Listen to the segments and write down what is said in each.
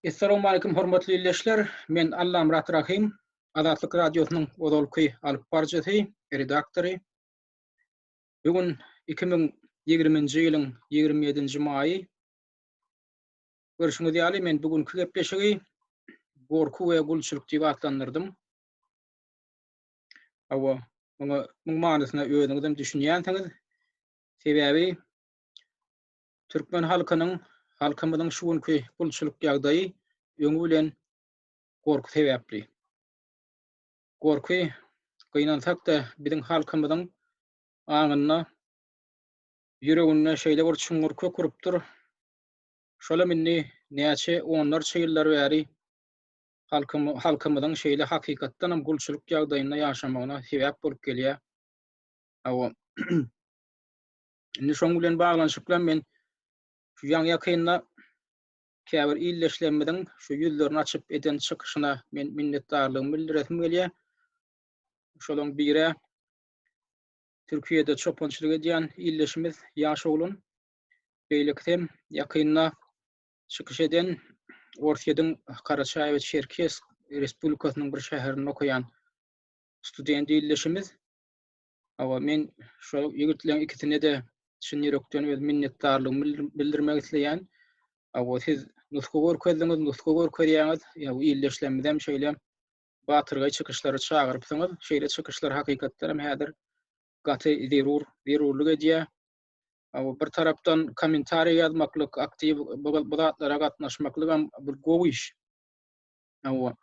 Essalawmaleýkim hormatly ildeşler. Men Allamyrat Rahym, Azatlyk Radiosynyň ozalky alyp baryjysy, redaktory. Bu gün 2020-nji ýylyň 27-nji maýy. Görşüňiz ýaly, men bu günki gepleşigi Gorky we gulçulyk diýip atlandyrdym. Hawa, muňa muň manysyna özüňizem düşünýänsiňiz. Sebäbi türkmen halkynyň, halkymyzyň şu günki gulçulyk ýagdaýy öňi bilen gorky sebäpli. Gorky, gynansak-da, biziň halkymyzyň aňynda, ýüreginde şeýle bir çuňňur kök urupdyr, şolam indi näçe onlarça ýyllar bäri halkymyzyň şeýle hakykatdanam gulçulyk ýagdaýynda ýaşamagyna sebäp bolup gelýär. Hawa. Indi şoň bilen baglanyşykly men şu ýaňy-ýakynda käbir ildeşlerimiziň şu ýüzlerini açyp eden çykyşyna men minnetdarlygymy bildiresim gelýär. Şolaryň biri Türkiýede çopançylyk edýän ildeşimiz ýaş oglan. Beýlekisem ýakynda çykyş eden Orsýetiň Karaçaýewo-Çerkes Respublikasynyň bir şäherinde okaýan student ildeşimiz. Hawa, men şo ýigitleriň ikisine-de çyn ýürekden öz minnetdarlygymy bildirmek isleýän. Hawa, siz nusga görkezdiňiz, nusga görkezýäňiz. Ýa ildeşlerimizem şeýle batyrgaý çykyşlara çagyrypsyňyz. Şeýle çykyşlar hakykatdan hem häzir gaty zerur, zerurlyk edýär. Hawa, bir tarapdan kommentariý ýazmaklyk, aktiw bu zatlara gatnaşmaklygam bir gowy iş. Hawa.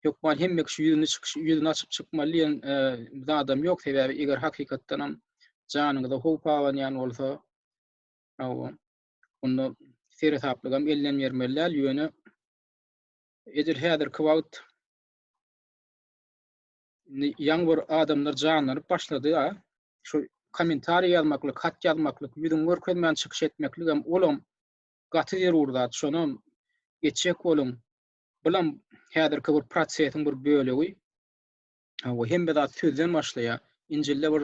Hökman hemme kişi ýüzüni çykyş, ýüzüni açyp çykmaly diýen e, zadam ýok. Sebäbi eger hakykatdanam janyňyza howp abanýan bolsa, hawa, onda seresaplygam elden bermeli däl. Ýöne edil häzirki wagt ýaňy bir adamlar janlanyp başlady a. Şu kommentariý ýazmaklyk, hat ýazmaklyk, ýüzüňi görkezmän çykyş etmekligem olam gaty zerur zat. Şonam etjek boluň. Bulam häzirki bir prosesiň bir bölegi. Hawa, hemme zat sözden başlaýar. Injilde bir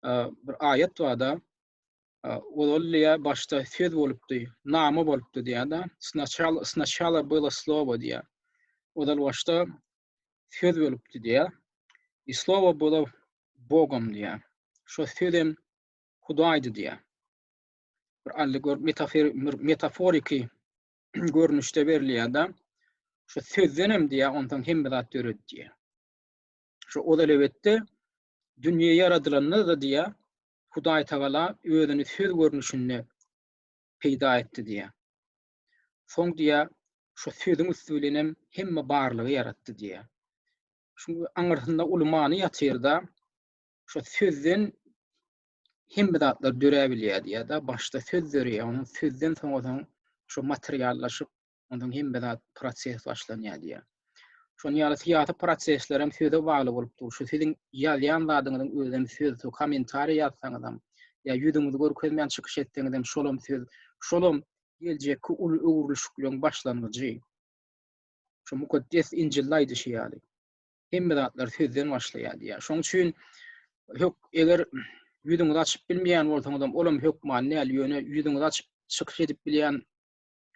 bir aýat bar-da, ozal diýýär, başda söz bolupdy, nama bolupdy diýýär-de. Snaçala, snaçala bylo slowo diýýär. Ozal başda söz bolupdy diýýär. I slowo bylo Bogom diýýär. Şo sözem Hudaýdy diýýär. Bir allegor, metafor, metaforiki görnüşde berilýär-de. Şu sözdenem diýýär, onsoň hemme zat döredi diýýär. Şu ozalebetde dünýe ýaradylanda-da diýýär, Hudaý Tagala özüni söz görnüşinde peýda etdi diýýär. Soň diýýär, şu sözüň üsti bilenem hemme barlygy ýaratdy diýýär. Şuň aňyrsynda uly many ýatyr-da. Şu sözden hemme zatlar döräbilýär diýýär-de, başda söz döreýär, onuň sözden soňa soň şo materiallaşyp, onsoň hemme zat proses başlanýar diýýär. Şonuň ýaly syýasy prosesler hem söze bagly bolup dur. Şu siziň ýazýan zadyňyzyň özem söz, şu kommentariý ýazsaňyzam, ýa ýüzüňizi görkezmän çykyş etseňizem şolam söz, şolam geljekki uly öwrülişikleriň başlangyjy. Şu mukaddes Injilde aýdyşy ýaly. Hemme zatlar sözden başlaýar diýýär. Şonuň üçin hök eger ýüzüňizi açyp bilmeýän bolsaňyzam olam hökman däl, ýöne ýüzüňizi açyp çykyş edip bilýän,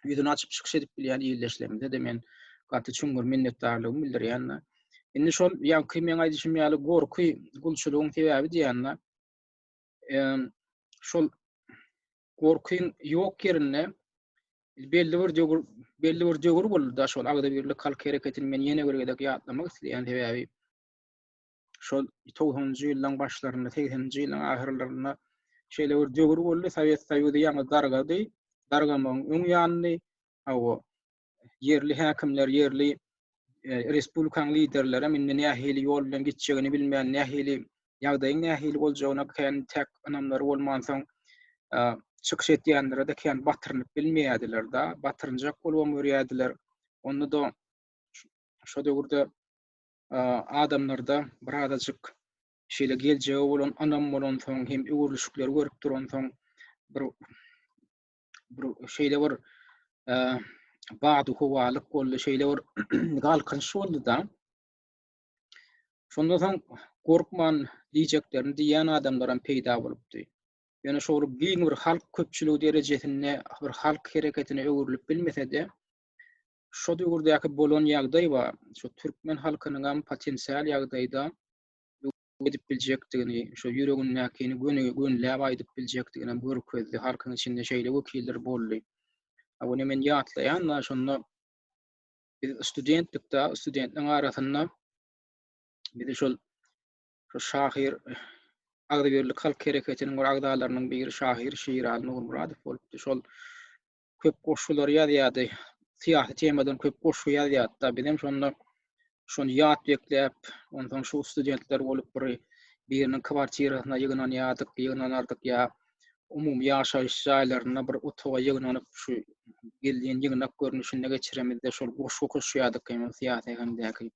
ýüzüni açyp çykyş edip bilýän ildeşlerimize-de men gaty çuňňur minnetdarlygymy bildirýän-de. Indi şol ýaňky meň aýdyşym ýaly gorky gulçulygyň sebäbi diýýän-de. Şol gorkyň ýok ýerinde belli bir döwür belli bir döwür boldy da şol agzybirlik halk hereketini men ýene bir gezek ýatlamak isleýän sebäbi şol 90-njy ýyllaryň başlarynda 80-nji ýyllaryň ahyrlarynda şeýle bir döwür boldy Sowet Soýuzy ýaňy dargady dargamagyň öň ýanyny hawa ýerli häkimler, ýerli e, respublikanyň liderleri hem indi nähili ýol bilen gitjegini bilmän, nähili ýagdaýyň nähili boljagyna kän täk ynamlary bolmansoň, e, çykyş etýänlere-de kän batyrynyp bilmeýärdiler-de, batyrynjak bolubam görýärdiler. Onda-da şo döwürde e, adamlarda birazajyk şeýle geljege bolan ynam bolansoň hem öwrülişikleri görüp duransoň bir bir şeýle bir e, badyhowalyk boldy, şeýle bir galkynyş boldy-da. Şondan soň gorkman diýjeklerini diýýän adamlar hem peýda bolupdy. Ýöne şol giň bir halk köpçüligi derejesinde bir halk hereketine öwrülip bilmese-de, Şo döwürdäki bolan ýagdaý bar. Şo türkmen halkynyňam potensial ýagdaýda edip biljekdigini, şo ýüregindäkini göni gönüläp aýdyp biljekdiginem görkezdi. Halkyň içinde şeýle wekiller boldy. A ony men ýatlaýan-da, şonda biz studentdik-de, studentleriň arasynda bizi şol şo şahyr Agzybirlik halk hereketiniň bir agzalarynyň biri şahyr Şiraly Nurmyradow bolupdy. Şol köp goşgulary ýazýardy. Syýasy temadan köp goşgy ýazýardy-da. Bizem şonda şony ýat bekläp, onsoň şu studentler bolup bir biriniň kwartirasyna ýygnanýardyk, ýygnanardyk ýa umumy ýaşaýyş jaýlarynda bir otaga ýygnanyp, şu gizlin ýygnak görnüşinde geçiremizde şol goşgy okaşýardyk hem syýasy äheňdäki.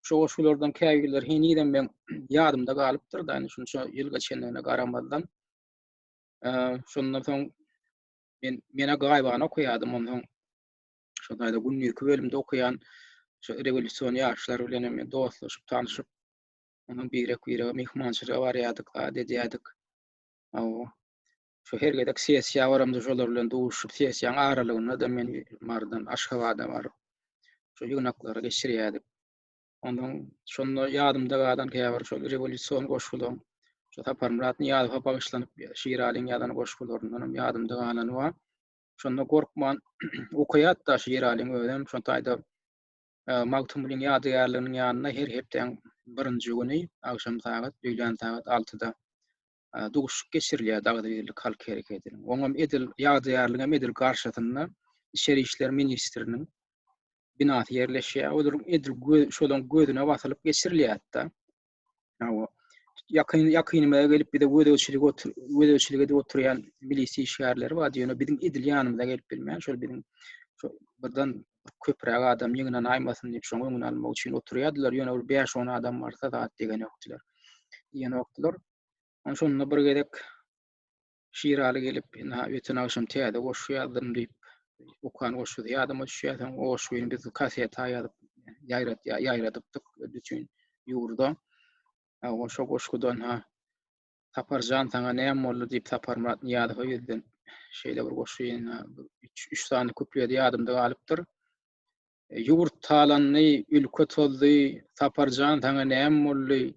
Şu goşgulardan käbirleri henizem meň ýadymda galypdyr-da, indi şunça ýyl geçendigine garamazdan. Şondan soň men menä gaýybana okaýardym onsoň şo taýda gündizki bölümde okaýan şo rewolýusion ýaşlar bilen hem men dostlaşyp, tanşyp, onsoň birek-birege myhmançylyga barýardyk, zat edýärdik. Hawa. Şo her gezek sessiýa baramda şolar bilen duşup, sessiýanyň aralygynda-da men Marydan Aşgabada baryp, şo ýygnaklary geçirýärdik. Onsoň şonda ýadymda galan käbir şol rewolýusion goşgularyň şu Saparmyrat Nyýazowa bagyşlanyp Şiralyň ýazan goşgularyndan hem ýadymda galany bar. Şonda gorkman okaýardy-da Şiralyň özem şo taýda e, Magtymgulyň ýadygärliginiň ýanynda her hepdäň birinji güni agşam sagat, öýlän sagat 6-da e, duşuşyk geçirilýärdi Agzybirlik halk hereketiniň. Oňam edil ýadygärligiň edil garşysynda Içeri işler ministriniň binasy ýerleşýär. Olaryň edil göz, şolaryň gözüne basylyp geçirilýär-de. Hawa. Ýakyn ýakynymyza gelip bize gözegçilik otur, gözegçilik edip oturýan milisiýa işgärleri bardy. Ýöne biziň edil ýanymyza gelip bilmän, şol biziň şo birden köpräk adam ýygnanaýmasyn diýip, şoň öňüni almak üçin oturýardylar. Ýöne bir 5-10 adam barsa zat degenokdylar. Diýenokdylar. Ondan şonda bir gezek Şiraly gelip, ynha, öten agşam täze goşgy ýazdym diýip, okan goşgusy ýadyma düşýär. Soň o goşgyny biz kaseta ýazyp, ýaýrat, ýaýradypdyk bütin ýurda. O şo goşgudan ha Saparjan saňa näme boldy diýip Saparmyrat Nyýazowa ýüzlenip, şeýle bir goşgy ynha, üç sany kupleti ýadymda galypdyr. Ýurt talandy, ülke tozdy, Saparjan saňa näme boldy?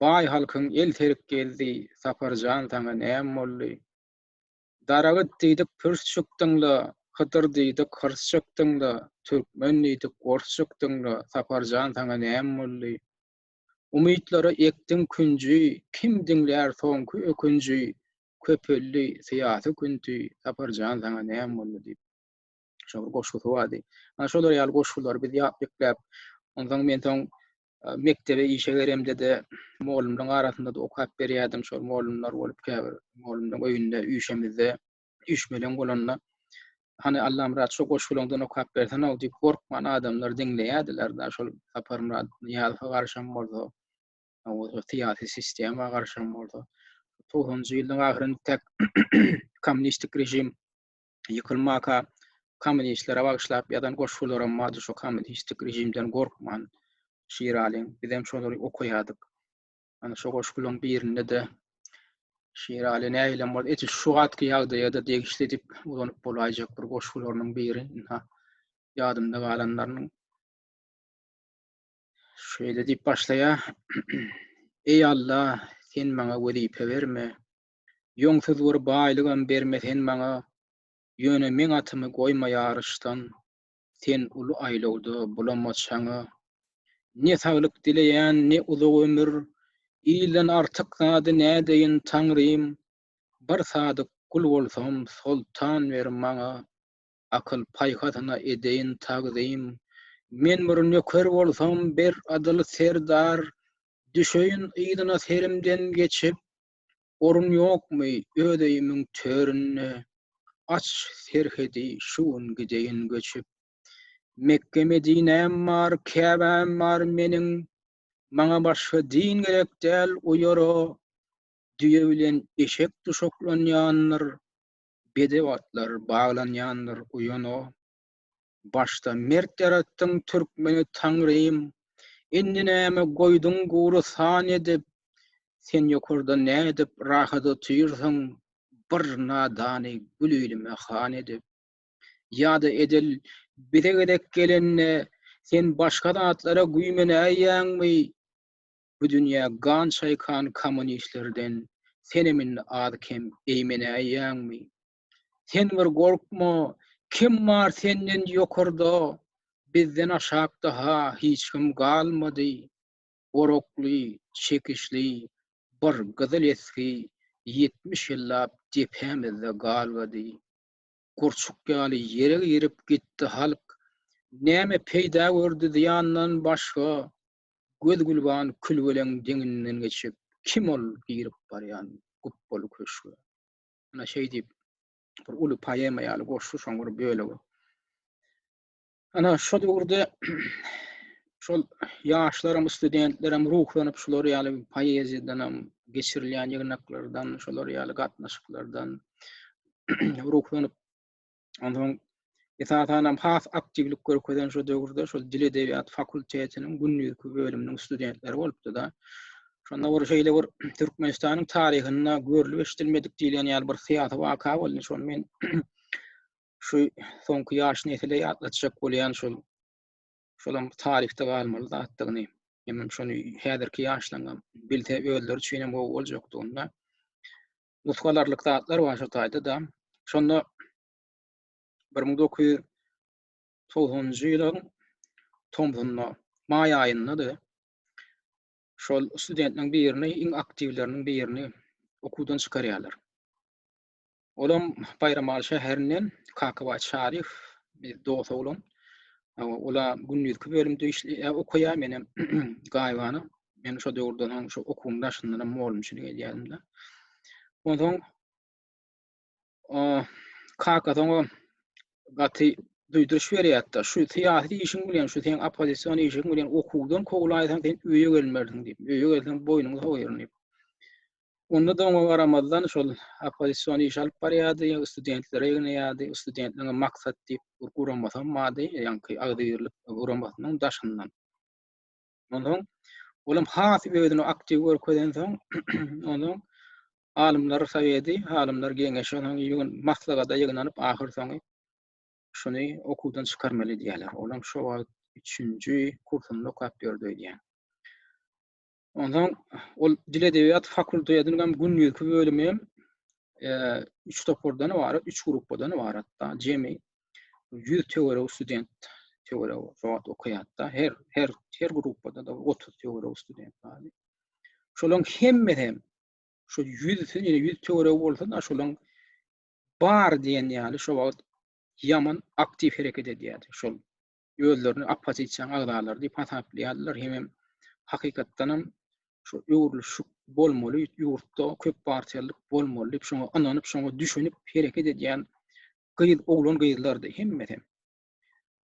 Baý halkyň el serip geldi, Saparjan saňa näm boldy? Daragyt diýdik pürs çykdyň-la, Hydyr diýdik hyrs çykdyň-la, Türkmen diýdik ors çykdyň-la, Saparjan saňa näm boldy? Umytlara ekdiň künji, Kim diňlär soňky ökünji, Köpeldi syýasy künti, Saparjan saňa näm boldy diýip. Şo bir goşgusy bardy. Ana şolar ýaly goşgulary biz ýat bekläp, onsoň men soň mekdebe işe geremde-de mugallymlaryň arasynda-da okap berýärdim. Şol mugallymlar bolup käbir mugallymlaryň öýünde üýşemizde, üýşmeleň bolanda hany Allamyrat şo goşgulaňdan okap bersene-ow diýip gorkman adamlar diňleýärdiler-de. Şol Saparmyrat Nyýazowa garşam bolsa, syýasy sistema garşam bolsa. Togsanynjy ýylyň ahyrynda täk kommunistik režim ýykylmaka kommunistlere bagyşlap ýazan goşgularam bardy şo kommunistik režimden gorkman Şiralyň bizem şolary okaýardyk. Ana şo goşgularyň birinde-de Şiraly nähilem bolsa edil şu wagtky ýagdaýa-da degişli edip ulanyp bolaýjak bir goşgularynyň biri ynha ýadymda galanlarynyň şeýle diýip başlaýar. Eý Alla, sen maňa wezipe berme, Ýoňsuz bir baýlygam berme sen maňa, Ýöne meň atymy goýma ýaryşdan, Sen uly aýlawda bulama çaňa. Ne saglyk dileýän, ne uzak ömür, Ilden artyk zady nädeýin, Taňrym? Bir sadyk gul bolsam, soltan ber maňa, Akyl-paýhasyna edeýin tagzym. Men bir nöker bolsam, ber adyl serdar, Düşeýin yzyna serimden geçip, Orun ýokmy öz öýümiň töründe, Aç serhedi şu gün gideýin göçüp. Mekge-Medinäm bar, Käbäm bar meniň, Maňa başga din gerek däl uýara. Düýe bilen eşek duşaklanýandyr, Bedew atlar baglanýandyr uýana. Başda mert ýaratdyň türkmeni Taňrym, Indi näme goýduň gury san edip, Sen ýokarda nädip rahat otyrsyň, Bir nadany gül ilime han edip? Ýa-da edil. Bize gezek gelende sen başga zatlara güýmenäýýäňmi? Bu dünýä gan çaýkan kommunistlerden senem indi az-kem eýmenäýýäňmi? Sen bir gorkma, kim bar senden ýokarda, bizden aşakda-ha hiç kim galmady. Orakly, çekişli bir gyzyl esgi 70 ýyllap depämizde galgady. Gurçuk ýaly ýere girip gitdi halk. Näme peýda gördi zyýandan başga? Göz-gülban külbeleň deňinden geçip, kim ol girip barýan gupbaly köşge? Ana şeý diýip, bir uly poema ýaly goşgy şoň bir bölegi. Ana şo döwürde şol ýaşlaram, studentlerem ruhlanyp şular ýaly poeziýadanam, geçirilýän ýygnaklardan, şolar ýaly gatnaşyklardan ruhlanyp onsoň esasanam has aktiwlik görkezen şo döwürde şol dil edebiýat fakultetiniň gündizki bölüminiň studentleri bolupdy-da. Şonda bir şeýle bir Türkmenistanyň taryhynda görlüp eşidilmedik diýlen ýaly bir syýasy waka boldy. Şony men şu soňky ýaş nesile ýatlatjak bolýan şol şolam taryhda galmaly zatdygyny hemem şony häzirki ýaşlaryň bilse özleri üçin hem gowy boljakdygyny nusga alarlyk zatlar bar şo taýda-da. Şonda 1990-njy ýylyň tomsunda, maý aýyndady. Şol studentleriň birini, iň aktiwleriniň birini okuwdan çykarýarlar. Olam Baýramaly şäherinden Kakabaý Çaryýew, biz dos oglan. Ola gündizki bölümde işleýär, okaýar, menem gaýybana. Men şo döwürde soň şu okuwyň daşyndan hem mugallymçylyk edýärdim-de. Onsoň kakasy oňa gaty duýduryş berýärdi. Şu syýasy işiň bilen, şu seň oppozision işiň bilen okuwdan kowulaýsaň sen öýe gelmersiň diýip. Öýe gelseň boýnuňy soýaryn diýip. Onda-da oňa garamazdan şol oppozision iş alyp barýardy, studentleri ýygnaýardy, studentleriň maksat diýip bir guramasam bardy, ýaňky agzybirlik guramasynyň daşyndan. Onsoň olam has özüni aktiw görkezensoň, onsoň alymlar soweti, alymlar geňeşi onuň ýygyn maslahata ýygnanyp ahyrsoňy şuny okuwdan çykarmaly diýýärler. Olam şo wagt üçünji kursunda okap ýördi öýdýän. Onsoň ol dil edebiýat fakultetiniň hem gündizki bölümi hem üç topardan ybarat, üç gruppadan ybarat da, jemi 100 töweregi student töweregi şo wagt okaýardy. Her her her gruppada da 30 töweregi student bardy. Şolaryň hemmesi hem şu 100 ýene 100 töweregi bolsa da şolaryň bar diýen ýaly şo wagt ýaman aktiw hereket edýärdi. Şol özlerini oppozisiýanyň agzalary diýip hasaplaýardylar hemem hakykatdanam şu öwrülişik bolmaly, ýurtda köp partiýalylyk bolmaly diýip şoňa ynanyp, şoňa düşünip hereket edýän gyz, oglan gyzlardy hemmesi.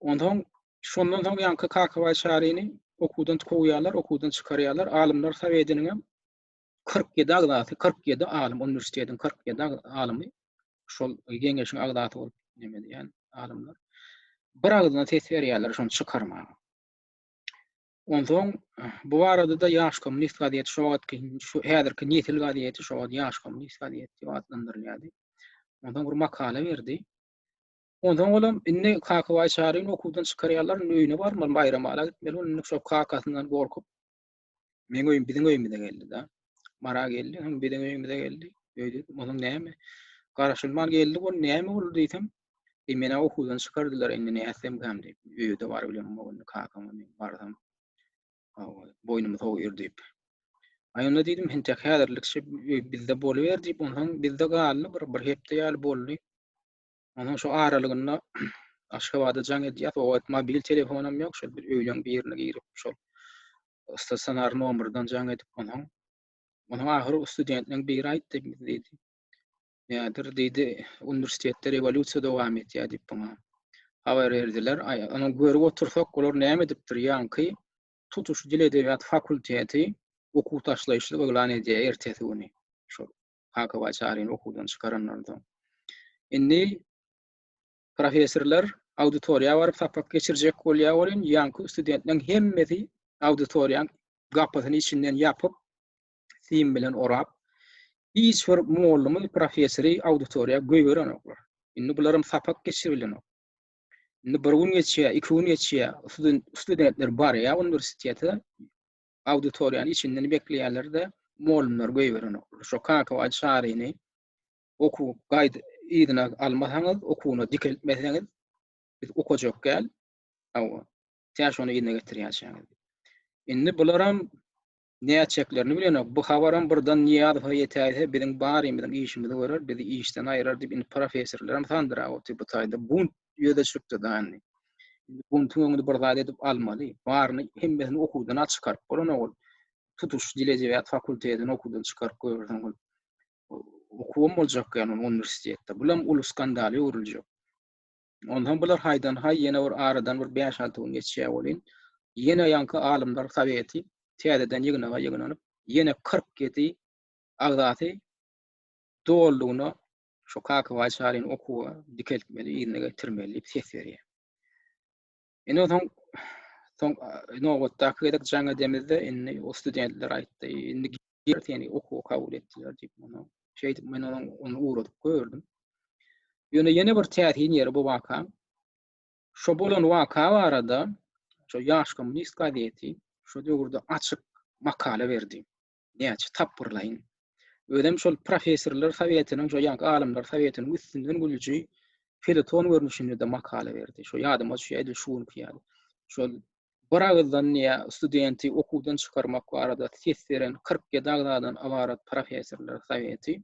Onsoň şondan soň ýaňky Kakabaý Çaryny okuwdan kowýarlar, okuwdan çykarýarlar. Alymlar sowetiniň hem 47 agzasy, 47 alym, uniwersitetiň 47 alymy şol geňeşiň agzasy bolup neme diýen alymlar bir agyzdan ses berýärler şony çykarmaga. Onsoň bu barada-da Ýaş kommunist gazeti şo wagtky şu häzirki Nesil gazeti şo wagt Ýaş kommunist gazeti diýip atlandyrylýardy. Onsoň bir makala berdi. Onsoň olam indi Kakabaý Çaryny okuwdan çykarýarlar, indi öýüne barmaly, Baýramala gitmeli, indi şo kakasyndan gorkup Meň öýüm biziň öýümize geldi-de. Mara geldi, soň biziň öýümize geldi. Öýde onuň näme? Garaşylman geldi, ol näme boldy diýsem, e meni okuwdan çykardylar, indi nätsemkäm diýip. Öýde bar bilemok indi kakam men barsam. Boýnumy soýur diýip. Aý onda diýdim, entek häzirlikçe bizde boluber diýip, onsoň bizde galdy bir bir hepde ýaly boldy. Onsoň şu aralygynda Aşgabada jaň edýär. O wagt mobil telefonam ýok, şol bir öýleň birine girip, şol stasionar nomerden jaň edip, onsoň onuň ahyry studentleriň biri aýtdy, diýdi. Nädir diýdi, uniwersitetde rewolýusiýa dowam edýär diýip buňa habar berdiler. Aý, onuň görüp otursak, olar näme edipdir? Ýaňky tutuş dil edebiýat fakulteti okuw taşlaýyşlyk yglan edýär ertesi güni. Şol Kakabaý Çaryny okuwdan çykarandan soň. Indi professorlar auditoriýa baryp sapak geçirjek bolýar welin, ýaňky studentleriň hemmesi auditoriýaň gapysyny içinden ýapyp, sim bilen orap, hiç bir mugallymy, professory auditoriýa goýberenoklar. Indi bularam sapak geçiribilenok. Indi bir gün geçýär, iki gün geçýär, studentler barýar uniwersitete, auditoriýanyň içinden bekleýärler-de, mugallymlar goýberenoklar. Şo Kakabaý Çaryny okuw gaýd yzyna almasaňyz, okuwyna dikeltmeseňiz, biz okajak däl. Hawa. Tä şony yzyna getirýänçäňiz. Indi bularam nätjeklerini bilenok. Bu habaram birden Nyýazowa ýetäýse, biziň barymyzyň işimizi görer, bizi işden aýyrar diýip, indi professorlaram sandyrap otyr bu taýda. Bunt ýüze çykdy-da indi. Indi buntuň öňüni bir zat edip almaly. Baryny, hemmesini okuwdan-a çykaryp bolanok ol. Tutuş dil-edebiýat fakultetini okuwdan çykaryp goýberseň ol okuwam boljak ýaly uniwersitetde. Bulam uly skandala öwrüljek. Onsoň bular haýdan-haý ýene bir aradan bir bäş-alty gün geçýär welin, ýene ýaňky alymlar soweti täzeden ýygnaga ýygnanyp, ýene 47 agzasy dolulygyna şu Kakabaý Çaryny okuwa dikeltmeli, yzyna getirmeli diýip ses berýär. Indi onsoň soň nobatdaky gezek jaň edemizde indi o studentler aýtdy, indi gir seni okuwa kabul etdiler diýip muny. Şeýdip men onuň ony ugradyp gördüm. Ýöne ýene bir täsin ýeri bu waka. Şo bolan waka barada şo Ýaş kommunist gazeti şo döwürde açyk makala berdi. Näçe tapgyrlaýyn. Özem şol professorlar sowetiniň, şo ýaňky alymlar sowetiniň üstünden gülüji feleton görnüşinde-de makala berdi. Şo ýadyma düşýär edil şu günki ýaly. Şol bir agyzdan diýä studenti okuwdan çykarmak barada ses beren 47 agzadan ybarat professorlar soweti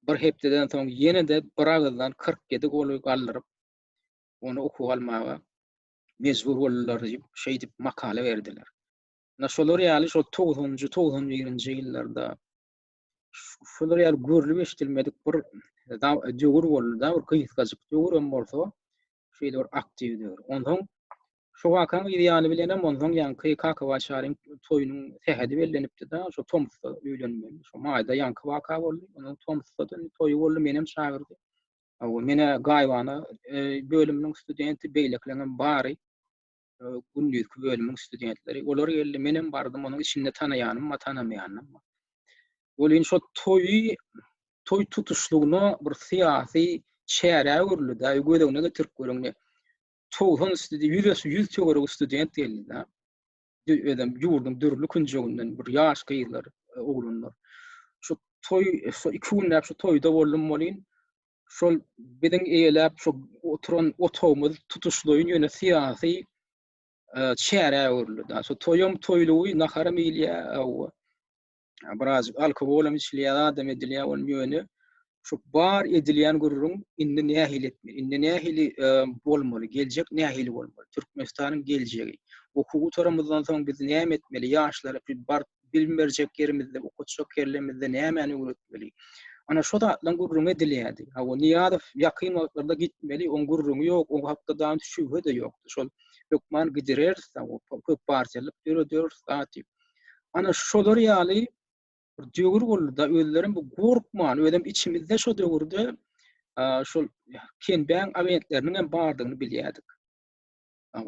bir hepdeden soň ýene-de bir agyzdan 47 goly galdyryp, ony okuwa almaga mejbur boldular diýip, şeýdip makala berdiler. Ine şolar ýaly şol togsanynjy, 91-nji ýyllarda şolar ýaly görlüp eşidilmedik bir döwür boldy-da, bir gysgajyk döwürem bolsa, şeýle bir aktiw döwür. Onsoň şu wakaň yz ýany bilenem onsoň ýaňky Kakabaý Çaryň toýunyň sähedi bellenipdi-de, şo tomusda öýlenmeli. Şo maýda ýaňky waka boldy. Onuň tomusda-da indi toýy boldy, menem çagyrdy. Hawa, men-ä gaýybana bölüminiň studenti, beýlekileňem bary gündizki bölümiň studentleri. Olar geldi, menem bardym, onuň içinde tanaýanym bar, tanamaýanym bar. Welin şo toýy toý tutuşlygyna bir syýasy çärä öwrüldi-de, göz öňüne getirip görüň. 90 student, 100 100 töweregi student geldi-de. Özem ýurduň dürli künjeginden bir ýaş gyzlar, oglanlar. Şu toý, şu iki günläp şu toýda boldum welin, şol biziň eýeläp şu oturan otagymyz tutuşlaýyn ýöne syýasy çärä öwrüldi. Şo toýam toýlugy, naharam iýilýär, hawa. Biraz alkogolam içilýär, zadam edilýär, ol ýöne şu bar edilýän gürrüň indi nähili etmeli, indi nähili bolmaly, geljek nähili bolmaly, Türkmenistanyň geljegi. Okuw gutaramyzdan soň biz näme etmeli, ýaşlara bar bilim berjek ýerimizde, okatjak ýerlerimizde nämäni öwretmeli? Ana şo zatlaryň gürrüňi edilýärdi. Hawa, Nyýazow ýakyn wagtlarda gitmeli, oň gürrüňi ýok, oň hakda dagy şübhe-de ýokdy. Şol hökman gidireris, köp partiýalyk dörederis zat diýip. Ana şolar ýaly bir döwür boldy-da, özlerem bu gorkman, özem içimizde şo döwürde şol Kenbäň agentleriniň hem bardygyny bilýärdik.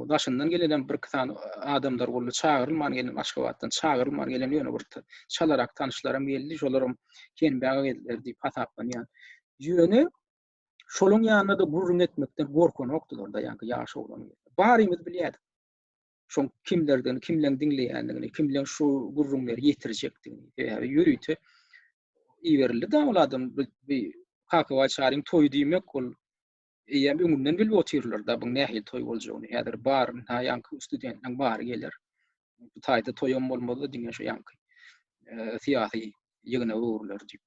Daşyndan gelen bir iki sany adamlar boldy, çagyrylman gelen, Aşgabatdan çagyrylman gelen ýöne bir çalarak tanyşlarym geldi, şolaram Kenbäge geldiler diýip hasaplanýan. Ýöne şolaryň ýanynda-da gürrüň etmekden gorkanokdylar-da, ýaňky ýaş oglan. Barymyz bilýärdik. Şoň kimlerdigini, kimleň diňleýändigini, kimleň şu gürrüňleri ýetirjekdigini. Sebäbi ýörite iberildi-de ol adam bu Kakabaý Çaryň toýy diýmek ol eýýäm öňünden bilip otyrlar-da buň nähili toý boljagyny. Häzir bar, ha ýaňky studentleriň bary geler. Bu taýda toýam bolmaz-da, diňe şu ýaňky syýasy ýygnaga öwrüler diýip.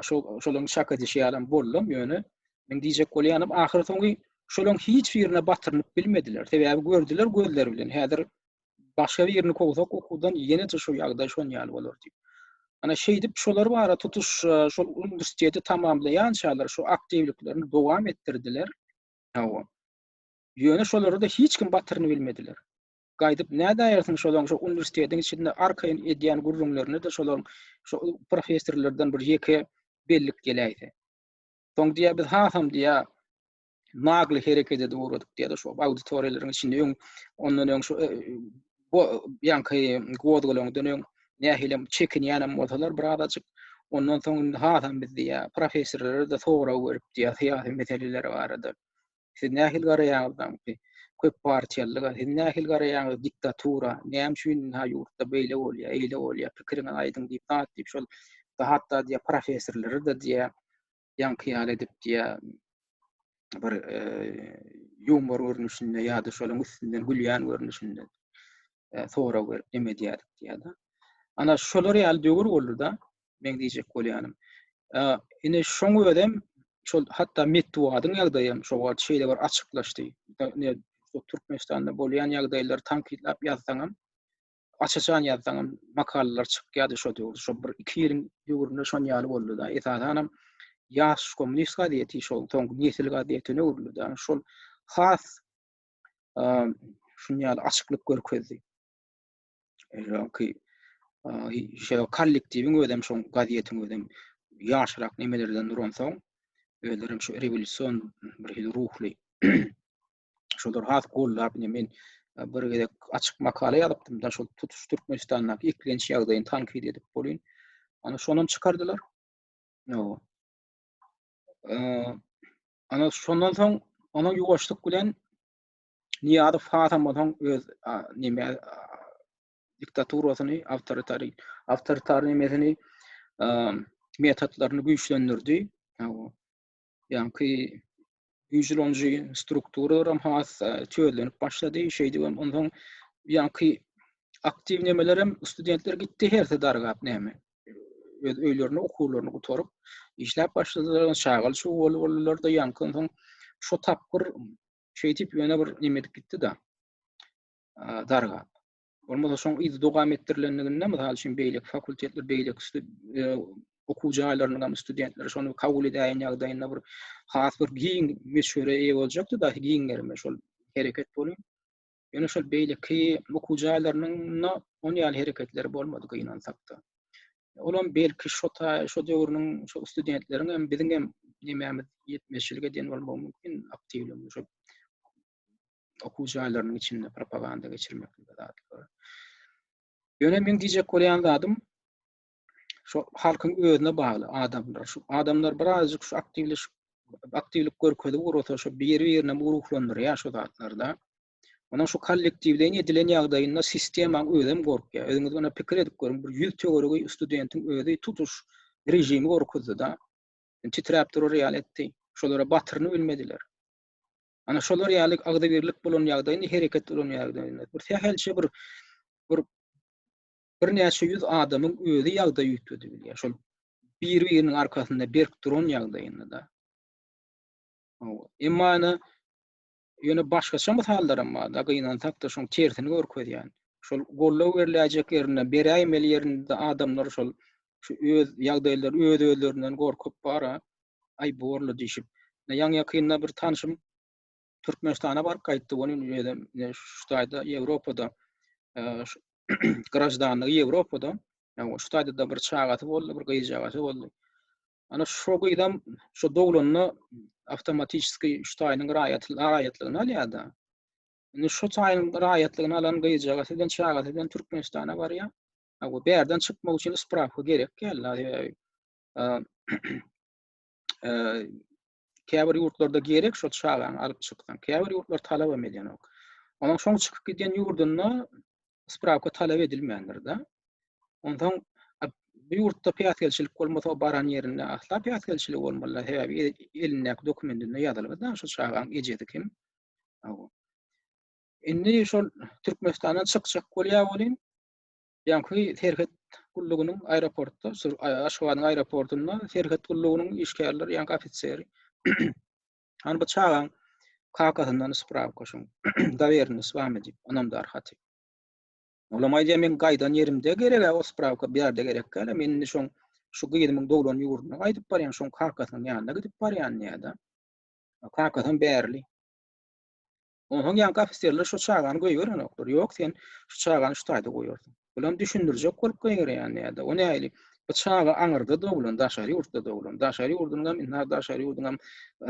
Şo şolaryň çak edişi ýalam boldam, ýöne men diýjek bolýanym ahyr soňy şolaryň hiç birine batyrynyp bilmediler. Sebäbi gördüler gözleri bilen. Häzir başga birini kowsak okuwdan ýene-de şu ýagdaý şon ýaly bolar diýip. Ana şeýdip şolar bara tutuş şol uniwersiteti tamamlaýançalar şu aktiwliklerini dowam etdirdiler. Hawa. Ýöne şolara-da hiç kim batyryny bilmediler. Gaýdyp nädäýersiň şolaryň şo uniwersitetiň içinde arkaýyn edýän gürrüňlerine-de şolaryň şo professorlardan bir ýeke bellik geläýse. Soň diýýär biz hasam diýýär nagly hereket edip ugradyk diýýär şo auditoriýalaryň içinde öň ondan öň şo bu ýaňky gozgalaňdan öň nähilem çekinýänem bolsalar birazajyk ondan soň indi hasam biz diýýär professorlara-da sorag berip diýýär syýasy meseleler barada. Siz nähili garaýaňyz daňky köp partiýalylyga, siz nähili garaýaňyz diktatura, näme üçin ha ýurtda beýle bolýar, eýle bolýar, pikiriňizi aýdyň diýip, zat diýip şol hatda diýýär professorlary-da diýýär, ýaňky ýaly edip diýýär bir ýumor görnüşinde ýa-da şolaryň üstünden gülýän görnüşinde sorag berip neme edýärdik diýýär-de. Ana şolar ýaly döwür boldy-da, meň diýjek bolýanym. Ine şoň özem şol hatda metbugatyň ýagdaýy hem şo wagt şeýle bir açyklaşdy. Ne Türkmenistanda bolýan ýagdaýlary tankytlap ýazsaňam, aç-açan ýazsaňam makalalar çykýardy şo döwür. Şo bir iki ýylyň döwründe şon ýaly boldy-da. Esasanam Ýaş kommunist gazeti şol soň Nesil gazetine öwrüldi-de. Şol has şun ýaly açyklyk görkezdi. Ýa-ki şo kollektiwiň özem şoň gazetiň özem ýaşrak nemelerden duransoň özlerem şu rewolýusion bir hili ruhly şolar has gollap ine men bir gezek açyk makala ýazypdym da şol tutuş Türkmenistandaky eklenç ýagdaýyny tankyt edip bolýan. Ana şonam çykardylar. No. Ana şondan soň ona ýuwaşlyk bilen Nyýazow hasam bolsaň öz neme diktaturasyny, awtoritariý, awtoritar nemesini metodlaryny güýçlendirdi. Ýaňky güýçlenji strukturalar hem has tözlenip başlady. Şeýdip hem onsoň ýaňky aktiw nemeler hem studentler gitdi hersi dargap näme. Öz öýlerine okuwlaryny gutaryp işläp başladylar, çagaly çuwaly boldular da ýaňky onsoň şo tapgyr Şeýdip ýöne bir neme edip gitdi-de. Dargap. Bolmasa şoň yzy dowam etdirilenliginde, mysal üçin beýleki fakultetler, beýleki e, okuw jaýlarynyň hem studentleri şony kabul edäýen ýagdaýynda bir has bir giň möçbere eýe boljakdy da, giň gerime şol hereket bolyp. Ýöne şol beýleki okuw jaýlarynyň on ýaly hereketleri bolmady gynansak-da. Olam belki şo ta şo döwrüniň şo studentleriň hem biziň hem nemämiz ýetmezçilik edýän bolmagy mümkin aktiwligimiz şo okuw jaýlarynyň içinde propaganda geçirmek zatlar. Ýöne men diýjek bolýan zadym şo halkyň özüne bagly adamlar. Şu adamlar birazjyk şu aktiwleşip aktiwlik görkezip ugrasa şo biri-birini ruhlandyrýar şu zatlarda. Onuň şu kollektiwleýin edilen ýagdaýynda sistemaň özem gorkýar. Özüňiz ony pikir edip görüň, bir 100 töweregi studentiň özi tutuş režimi gorkuzdy-da. Titräp durar ýaly etdi. Şolara batyryny bilmediler. Ana şolar ýaly agzybirlik bolan ýagdaýynda, hereket bolan ýagdaýynda bir sähelçe bir bir birnäçe ýüz adamyň özi ýagdaýy üýtgedip bilýär. Şol biri-biriniň arkasynda berk duran ýagdaýynda-da. Emma ene Ýöne başgaça mysallaram bar-da, gynansak-da şoň tersini görkezýän. Şol goldaw beriläýjek ýerinde, beräýmeli ýerinde adamlar şol şu öz ýagdaýlary öz-özlerinden gorkup bar-a, aý borla diýşip. Ýaňy-ýakynda bir tanşym Türkmenistana baryp gaýtdy, onuň özem şu taýda Ýewropada graždanlygy Ýewropada, şu taýda-da bir çagasy boldy, bir gyzjagazy boldy. Ana şo gyzam şo doglanda awtomatiçeskiý şu taýynyň raýat raýatlygyny alýar-da. Indi şo taýynyň raýatlygyny alan gyzjagasy bilen çagasy bilen Türkmenistana barýar. Hawa, bärden çykmak üçin sprawka gerek däl, sebäbi käbir ýurtlarda gerek şol çagaňy alyp çyksaň. Käbir ýurtlar talabam edenok. Onuň şoň çykyp gidýän ýurdunda sprawka talap edilmändir-de. Onsoň bu ýurtda päsgelçilik bolmasa baran ýerinde asla päsgelçilik bolmaly. Sebäbi e, elindäki dokumentinde ýazylgy-da şu çagaň ejesi kim. Indi şol Türkmenistandan çykjak bolýar welin, ýaňky serhet gullugynyň aeroportda, Aşgabadyň aeroportunda serhet gullugynyň işgärleri, ýaňky ofiseri Hany bu çagaň kakasyndan sprawka şuň dowernyny wamy diýip, ynamdar haty. Olam aýdýar, men gaýdan ýerimde gerek-ä o sprawka, bu ýerde gerek däl-ä, men indi şoň şu gyzymyň doglan ýurduna gaýdyp barýan, şoň kakasynyň ýanyna gidip barýan diýýär-de. Kakasam bärli. Onsoň ýaňky ofiserler şo çagany goýberenoklar. Ýok, sen şu çagany şu taýda goýarsyň. Bulam düşündirjek bolup goýberýän diýýär-de. O nähili? Bu çaga aňyrda doglan, daşary ýurtda doglan. Daşary ýurduňam, indi daşary ýurduňam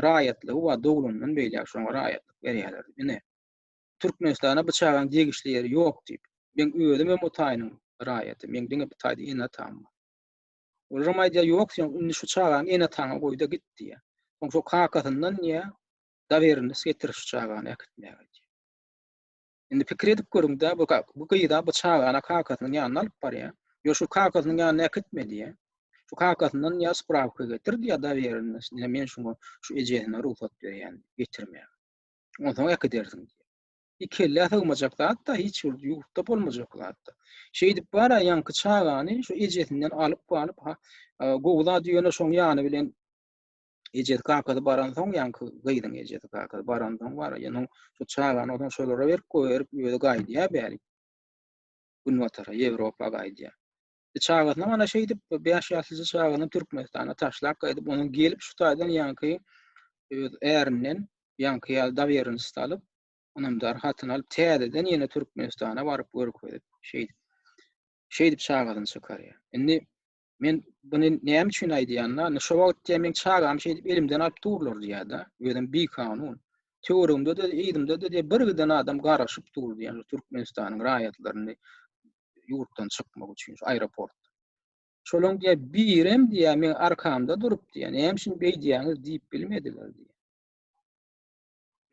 raýatlygy bar, doglandan beýläk şoňa raýatlyk berýärler. Ine, Türkmenistana bu çagaň degişli ýeri ýok diýip. Meň özümem o taýynyň raýaty. Meň diňe bu taýda ene-atam bar. Olaram aýdýar, ýok sen indi şu çagany ene-ataňa goý-da git diýýär. Soň şo kakasyndan diýýär, Dowerennost getir şu çagany äkitmäge diýýär. Indi pikir edip görüň-dä, bu bu gyz-a bu çagany kakasynyň ýanyna alyp barýar. Ýok, şu kakasynyň ýanyna äkitme diýýär. Şu kakasyndan ýa sprawka getir diýýär, dowerennost. Ine men şuňa şu ejesine rugsat berýän getirmäge. Onsoň äkidersiň diýýär. Bir kellä sygmajak zat-da, hiç bir ýurtda bolmajak zat-da. Şeýdip bar-a ýaňky çagany şu ejesinden alyp galyp, ha, gowy zat ýöne şoň ýany bilen ejesi kakasy baransoň, ýaňky gyzyň ejesi kakasy baransoň bar, ýöne şu çagany onsoň şolara berip goýberip özi gaýdýar bärik. Günbatara, Ýewropa gaýdýar. E, çagasyny ana şeýdip 5 ýaşlyja çagasyny Türkmenistana taşlap gaýdyp, onuň gelip şu taýdan ýaňky öz ärinden ýaňky ýaly dowerennost alyp, ynamdar hatyny alyp täzeden ýene Türkmenistana baryp görkezip, şeýdip şeýdip çagasyny çykarýar. Indi men buny näme üçin aýdýan-da? Indi şo wagt diýýär, meň çagamy şeýdip elimden alyp durlar diýýär-de, özem bikanun. Töweregimde-de, yzymda-da diýýär, bir giden adam garaşyp dur diýýär, şu Türkmenistanyň raýatlaryny ýurtdan çykmak üçin şu aeroportda. Şolaň diýýär, birem diýýär, meň arkamda durup diýýär, näme üçin beýdýäňiz diýip bilmediler diýýär.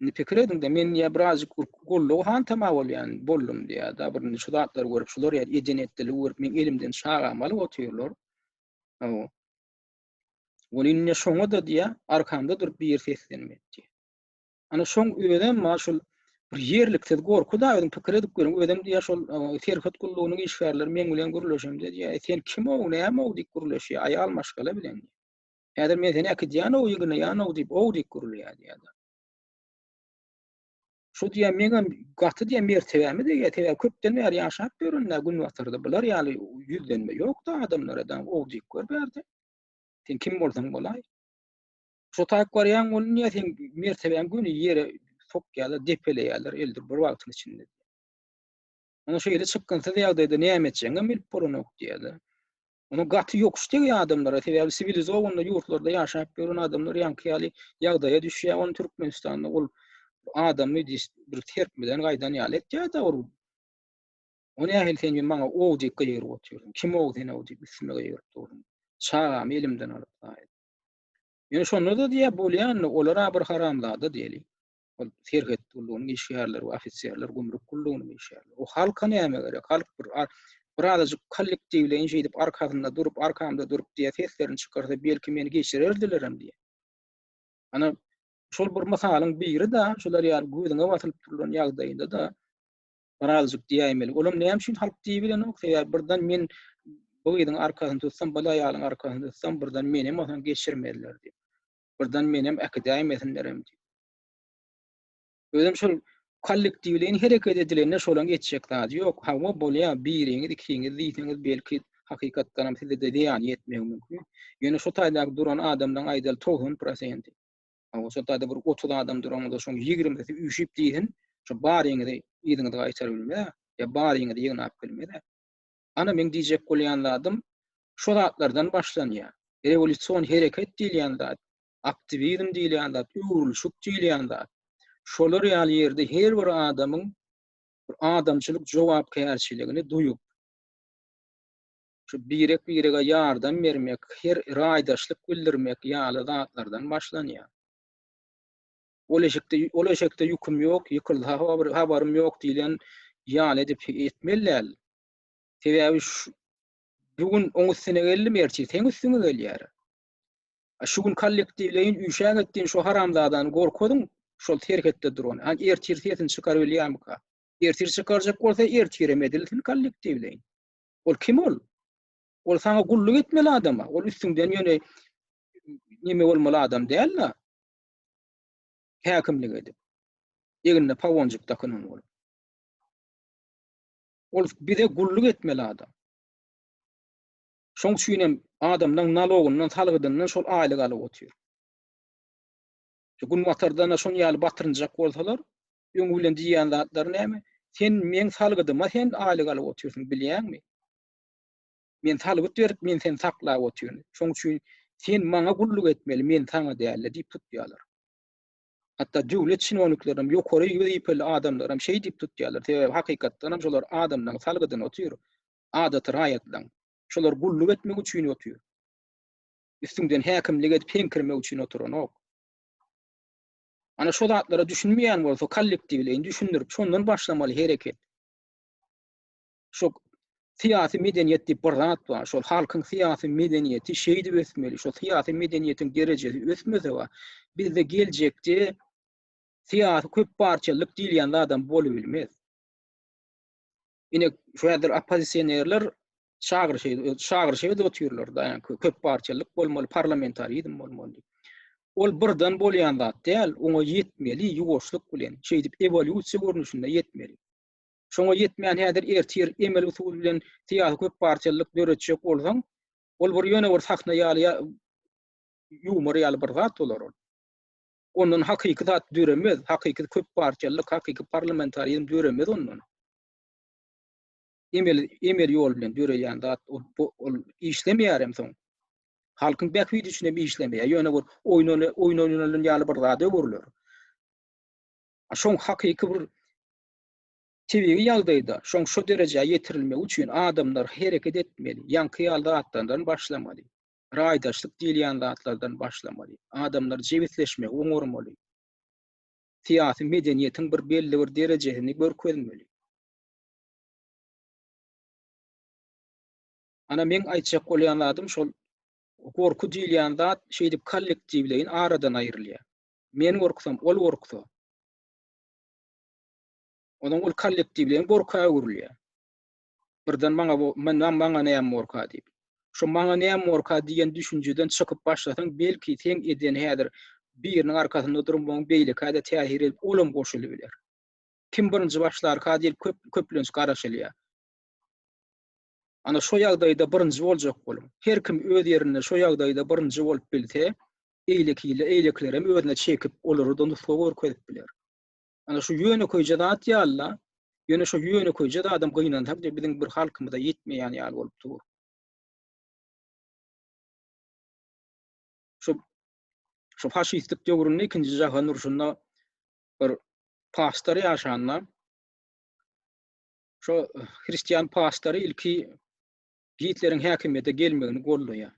Indi pikir ediň-de, men diýýär, birazjyk gollugy hantama bolýan boldum diýýär-de, bir indi şu zatlary görüp, şular ýaly eden-etdiligi görüp, meň elimden çagamy alyp otyrlar. Hawa. Ol indi şoňa-da diýýär, arkamda durup biri seslenmedi diýýär. Ana şoň özem bar şol bir ýerliksiz gorky-da, özüň pikir edip görüň, özem diýýär şol serhet gullugynyň işgärleri meň bilen gürleşende diýýär, sen kim-ow, näme-ow diýip gürleşýär, aýal maşgala bilen diýýär. Häzir men seni äkidýän-ow, ýygnaýan-ow diýip, ow diýip gürleýär diýýär. Şu diýýär, meňem gaty diýýär mertebäme degýär, sebäbi köpden bäri ýaşap ýörün-dä günbatarda. Bular ýaly ýüzlenme ýok-da adamlara da, ow diýip gör bärde. Sen kim bolsaň bolaý. Şo taýyp barýaň welin diýýär, seň mertebäň göni ýere sokýarlar, depeleýärler eldir bir wagtyň içinde. Onuň şeýle çykgynsyz ýagdaýda näme etjegiňem bilip bolanok diýýär-de. Onuň gaty ýokuş degýär adamlara, sebäbi siwilizowanyý ýurtlarda ýaşap ýören adamlar ýaňky ýaly ýagdaýa düşýär, ony Türkmenistanda ol adamy bir serpmeden gaýdan ýaly etýär-de ol. O nähili sen maňa ow diýip gygyryp otyrsyň, kim ow sen ow diýip üstüme gygyryp dursuň, çagamy elimden alyp zaýa. Ýöne şonda-da diýýär, bolýandy, olar-a bir haramzada diýeli. Ol serhet gullugynyň işgärleri we ofiserler, gümrük gullugynyň işgärleri. O halka näme gerek? Halk bir birazajyk kollektiwleýin şeýdip arkasynda durup, arkamda durup diýe seslerini çykarsa, belki meni geçirerdilerem diýe. Ana şol bir mysalyň biri-de, şular ýaly gözüňe basylyp durulan ýagdaýynda-da birazajyk diýäýmeli. Olam näme üçin halk diýibilenok? Sebäbi birden men bu gyzyň arkasyny tutsam, bu aýalyň arkasyny tutsam, birden menem onsoň geçirmezler diýip. Birden menem äkidäýmesinlerem diýip. Özem şol kollektiwleýin hereket edilende şolaň etjek zady ýok. Hawa bolýar, biriňiz, ikiňiz diýseňiz belki hakykatdanam size-de zyýany ýetmegi mümkin. Ýöne şo taýdaky duran adamlaň aýdaly 90 prosenti. Hawa şo taýda bir 30 adam duran bolsa şoň 20-si üýşüp diýsin, şo baryňyzy yzyňyzy gaýtaryp bilmez-ä, ýa baryňyzy ýygnap bilmez-ä. Ana meň diýjek bolýan zadym şo zatlardan başlanýar. Rewolýusion hereket diýilýän zat aktiwizm diýilýän zat, öwrülişik diýilýän zat. Şolar ýaly ýerde her bir adamyň bir adamçylyk jogapkärçiligini duýup, şu birek-birege ýardam bermek, her raýdaşlyk bildirmek ýaly zatlardan başlanýar. Ol eşekde, ol eşekde ýüküm ýok, ýykylsa habarym ýok diýlen ýaly edip etmeli däl. Sebäbi şu bu gün oň üstüne geldim, ertir seň üstüňe gelýär. A şu gün kollektiwleýin üşäk etdiň şu haramzadany gorkuzyň şol serhetde duran. A ertir sesini çykarybilýärmika? Ertir çykarjak bolsa ertirem edilsin kollektiwleýin. Ol kim ol? Ol saňa gulluk etmeli adama. Ol üstüňden ýöne neme bolmaly adam däl-de. Häkimlik edip. Egnine pagonjyk dakynan bolup. Ol bize gulluk etmeli adam. Şoň üçin hem adamlaň nalogyndan, salgydyndan şol aýlyk alyp otyr. Şu günbatardan-da şoň ýaly batyrynjak bolsalar, öňi bilen diýýän zatlary näme? Sen meň salgydyma sen aýlyk alyp otyrsyň, bilýäňmi? Men salgyt berip, men seni saklap otyryn. Şoň üçin sen maňa gulluk etmeli, men saňa däl-de diýip tutýarlar. Hatda döwlet çinowniklerem, ýokary wezipeli adamlaram şeý diýip tutýarlar. Sebäbi hakykatdan hem şolar adamlaň salgydyna otyr. Adaty raýatlaň. Şolar gulluk etmek üçin otyr. Üstüňden häkimlik edip heňkirmek üçin oturanok. Ana şo zatlara düşünmeýän bolsa kollektiwleýin düşündirip şondan başlamaly hereket. Şo syýasy medeniýet diýip bir zat bar. Şol halkyň syýasy medeniýeti şeýdip ösmeli. Şo syýasy medeniýetiň derejesi ösmese bar. Bizde geljekde syýasy köp partiýalylyk diýilýän zadam bolubilmez. Ine şu häzir oppozisionerler çagyryş çagyryş edip otyrlar da, ýa köp partiýalylyk bolmaly, parlamentarizm bolmaly diýip. Ol birden bolýan zat däl, oňa ýetmeli ýuwaşlyk bilen, şeýdip ewolýusiýa görnüşinde ýetmeli. Şoňa ýetmän häzir ertir emel usul bilen syýasy köp partiýalylyk döretjek bolsaň, ol bir ýöne bir sahna ýaly ýa ýumor ýaly bir zat bolar ol. Ondan hakyky zat döremez, hakyky köp partiýalylyk, hakyky parlamentarizm döremez ondan. Emel emel ýol bilen döreýän zat ol, ol işlemeýär hem soň. Halkyň bähbidi üçin hem işlemeýär. Ýöne bir oýun oýun oýnalan ýaly bir zada öwrüler. Şoň hakyky bir tebigy ýagdaýda şoň şo derejä ýetirilmegi üçin adamlar hereket etmeli, ýaňky ýaly zatlardan başlamaly. Raýdaşlyk diýilýän zatlardan başlamaly. Adamlar jebisleşmegi oňarmaly. Syýasy medeniýetiň bir belli bir derejesini görkezmeli. Ana meň aýtjak bolýan zadym şol gorky diýilýän zat şeýdip kollektiwleýin aradan aýrylýar. Men gorksam, ol gorksa. Onuň ol kollektiwleýin gorka öwrülýär. Birden maňa bu men maňa näme gorka diýip. Şo maňa näme gorka diýen düşünjeden çykyp başlasaň, belki seň eden häzir biriniň arkasynda durmagyň beýlekä-de täsir edip, olam goşulybiler. Kim birinji başlarka diýip köp köplenç garaşylýar. Ana şo ýagdaýda birinji boljak boluň. Her kim öz ýerinde şo ýagdaýda birinji bolup bilse, eýlekile eýlekilerem özüne çekip, olara-da nusga görkezip biler. Ana şu ýönekeýje zat ýaly-la, ýöne şo ýönekeýje zadam gynansak-da biziň bir halkymyza ýetmeýän ýaly bolup dur. Şu şu faşistlik döwründe ikinji jahan urşunda bir pastor ýaşanda şo hristian pastory ilki Gitleriň häkimiýete gelmegini goldaýar.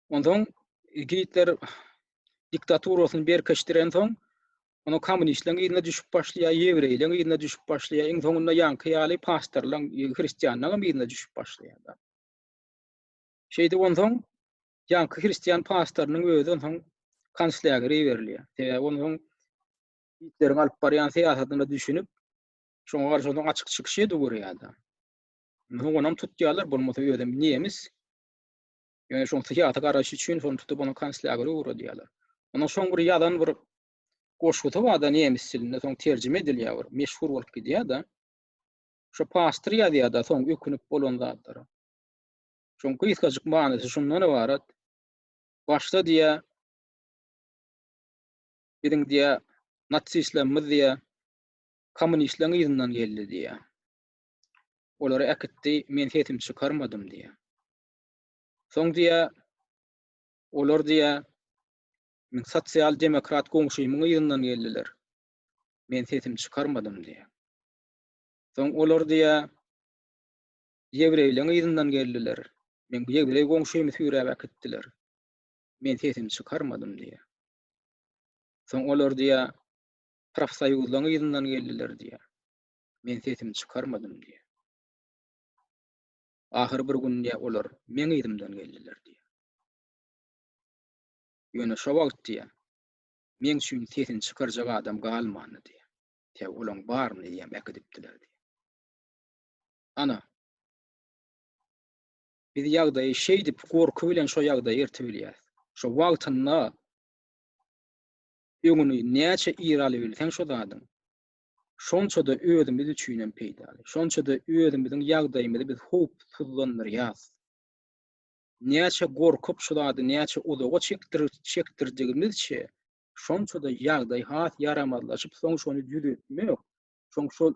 Onsoň Gitler diktaturasyny berkeşdirensoň, onuň kommunistleriň yzyna düşüp başlaýar, ýewreýleriň yzyna düşüp başlaýar, iň soňunda ýaňky ýaly pastorlaryň, hristianlaryň hem yzyna düşüp başlaýar. Şeýdip onsoň ýaňky hristian pastorynyň özi onsoň konslagere iberilýär. Sebäbi onsoň Gitleriň alyp barýan syýasatyna düşünip, şoňa garşy onsoň açyk çykyş edip görýär-de. Onsoň onam tutýarlar, bolmasa özem nemis. Ýöne şoň syýasy garaşy üçin şony tutup ony konslagere ugradýarlar. Onuň şoň bir ýazan bir goşgusy bar-da nemis dilinde soň terjime edilýär bir meşhur bolup gidýär-de. Şo pastyr ýazýar-da soň ökünip bolan zatlara. Şoň gysgajyk manysy şundan ybarat. Başda diýýär biziň diýýär natsistlerimiz diýýär kommunistleriň yzyndan geldi diýýär. Olary äkitdi, men sesimi çykarmadym diýýär. Soň diýýär, olar diýýär, men sosial demokrat goňşymyň yzyndan geldiler. Men sesimi çykarmadym diýýär. Soň olar diýýär, ýewreýleň yzyndan geldiler. Men ýewreý goňşymy süýräp äkitdiler. Men sesimi çykarmadym diýýär. Soň olar diýýär, profsoýuzlaryň yzyndan geldiler diýýär. Men sesimi çykarmadym diýýär. Ahyry bir gün diýýär, olar meň yzymdan geldiler diýýär. Ýöne şo wagt diýýär, meň üçin sesini çykarjak adam galmandy diýýär. Sebäbi olaň baryny eýýäm äkidipdiler diýýär. Ana, biz ýagdaýy şeýdip gorky bilen şo ýagdaýy ertibilýäris. Şo wagtynda öňüni näçe ir alybilseň şo zadyň, Şonça-da özümiz üçinem peýdaly. Şonça-da özümiziň ýagdaýymyzy biz howpsuzlandyrýas. Näçe gorkup şu zady näçe uzaga çekdirdigimizçe, şonça-da ýagdaý has ýaramazlaşyp, soň şony düzetmek, soň şol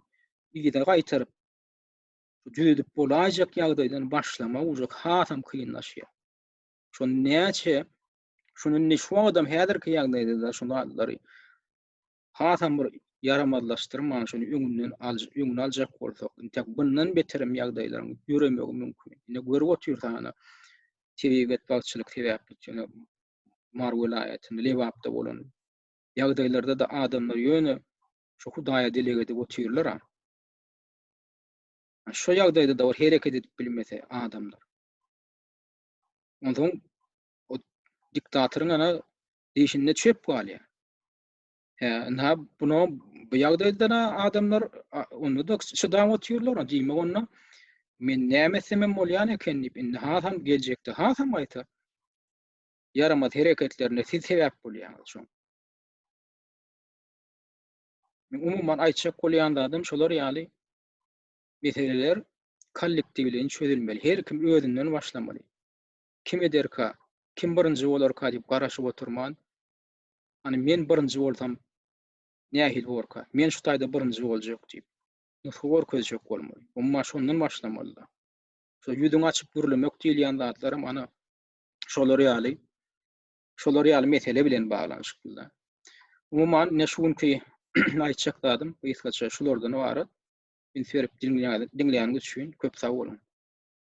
yza gaýtaryp, düzedip bolaýjak ýagdaýdan başlamak uje hasam kynlaşýar. Şony näçe, şuny indi şu wagtam häzirki ýagdaýda-da şu zatlary hasam bir ýaramazlaşdyrman şony öňünden öňüni aljak bolsak, intäk bundan beterem ýagdaýlaryň döremegi mümkin. Ine görüp otyrys ana tebigy betbagtçylyk sebäpli ýöne. Mary welaýatynda, Lebapda bolan ýagdaýlarda-da adamlar ýöne şu Hudaýa dileg edip otyrlar-a. Şo ýagdaýda-da bir hereket edip bilmese adamlar. Onsoň o diktatoryň ana dişinde çöp galýar. Hä, ynha buna bu ýagdaýda-da adamlar onda-da çydap otyrlar. Diýmek onda men näme etsemem bolýan eken diýip, indi hasam geljekde hasam gaýta ýaramaz hereketlerine siz sebäp bolýaňyz şoň. Men umuman aýtjak bolýan zadym şolar ýaly meseleler kollektiwleýin çözülmeli. Her kim özünden başlamaly. Kim ederka, kim birinji bolarka diýip garaşyp oturman, Hany men birinji bolsam nähili borka? Men şu taýda birinji boljak diýip, nusga görkezjek bolmaly. Umuman şondan başlamaly-da. Şo ýüzüňi açyp gürlemek diýilýän zatlaram ana şolar ýaly şolar ýaly mesele bilen baglanyşykly-da. Umuman ine şu günki aýtjak zadym gysgaça şulardan ybarat. Üns berip diňleýäniňiz üçin köp sag boluň.